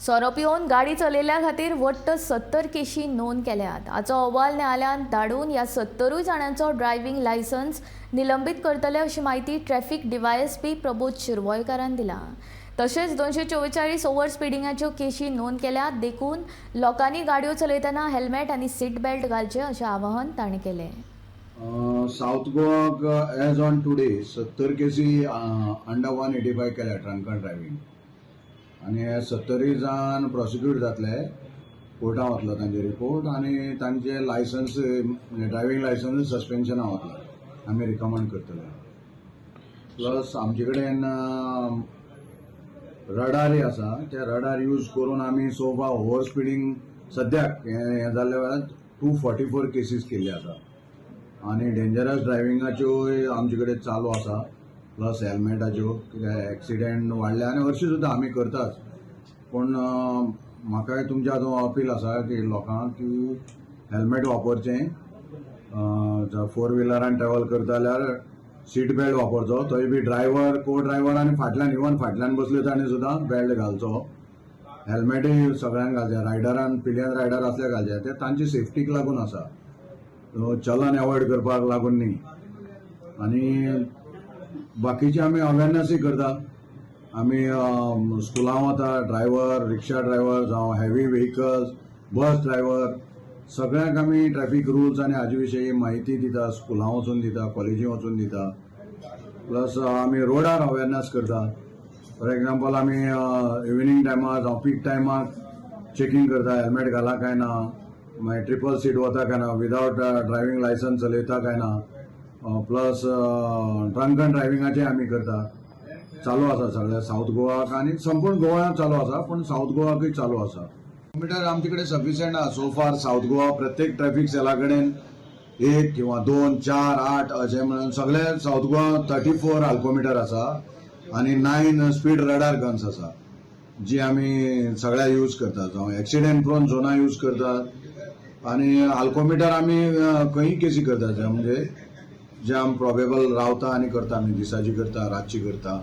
सोरो पिवन गाडी चलयल्या खातीर वट्ट 70 केशी नोंद केल्यात. हाचो अहवाल न्यायालयांत धाडून ह्या 70 जाणांचो ड्रायव्हिंग लायसन्स निलंबीत करतले अशी म्हायती ट्रॅफिक डीवायएसपी प्रबोध शिरवयकारान दिला. तशेंच 244 ओव्हर स्पिडिंगाच्यो केशी नोंद केल्यात. देखून लोकांनी गाडयो चलयतना हेल्मेट आनी सीट बेल्ट घालचे अशें आवाहन ताणें केलें. साऊथ गोवाक एज ऑन टुडे 70 केसी अंडर 185 केल्या ड्रंकन ड्रायव्हिंग आनी हे 70य जाण प्रोसिक्यूट जातले. कोर्टान वतलो तांचे रिपोर्ट आनी तांचे लायसन्स, ड्रायव्हिंग लायसन्स सस्पेन्शना वतले, आमी रिकमेंड करतले. प्लस आमचे कडेन रडारय आसा. ते रडार यूज करून आमी सो फार ओवर स्पिडींग सद्याक हें हें जाल्ल्या वेळार 244 केसीस केल्ले आसा आनी डेंजरस ड्रायव्हिंगाच्योय आमचे कडेन चालू आसा. प्लस हेल्मेटाच्यो, कित्याक एक्सिडेंट वाडले आनी हरशीं सुद्दां आमी करताच. पूण म्हाकाय तुमच्या हातून अपील आसा की लोकांक की हेल्मेट वापरचें, फोर व्हिलरान ट्रॅवल करता जाल्यार सीट बेल्ट वापरचो, थंय बी ड्रायव्हर, को ड्रायव्हर आनी फाटल्यान, इवन फाटल्यान बसले ताणें सुद्दां बेल्ट घालचो. हेल्मेटूय सगळ्यांक घालचें, रायडरान, पिलियन रायडर असले घालचे. ते तांची सेफ्टीक लागून आसा, चलन एवॉयड करपाक लागून न्ही. आनी बाकीचे आमी अवेरनसूय करता. आमी स्कुलां वता, ड्रायव्हर, रिक्षा ड्रायव्हर जावं हेवी व्हेकल्स, बस ड्रायव्हर, सगळ्यांक आमी ट्रॅफीक रुल्स आनी हाजे विशयी म्हायती दिता. स्कुलां वचून दिता, कॉलेजी वचून दिता. प्लस आमी रोडार अवेरनस करता. फॉर एग्जाम्पल, आमी इव्हिनींग टायमार जावं पीक टायमार चेकींग करता, हेल्मेट घाला काय ना, मागीर ट्रिपल सीट वता काय ना, विदावट ड्रायव्हिंग लायसन्स चलयता काय ना. प्लस ड्रंकन ड्रायव्हिंगाचें आमी करता. चालू आसा सगळ्या साऊथ गोवाक आनी संपूर्ण गोव्याक चालू आसा, पूण साऊथ गोवाकूय चालू आसा. मिटर आमचे कडेन सफिशियंट आसा. सो फार साऊथ गोवा प्रत्येक ट्रॅफिक सेला कडेन एक किंवा दोन, चार, आठ अशें म्हणून सगळे साऊथ गोवा 34 अल्कोमिटर आसा आनी 9 स्पीड रडार गन्स आसा, जी आमी सगळ्या यूज करतात, जावं एक्सिडेंट प्रोन झोना यूज करतात. आनी अल्कोमिटर आमी खंयी केसी करतात, म्हणजे जे आमी प्रोबेबल रावता आनी करता. आमी दिसाची करता, रातची करता.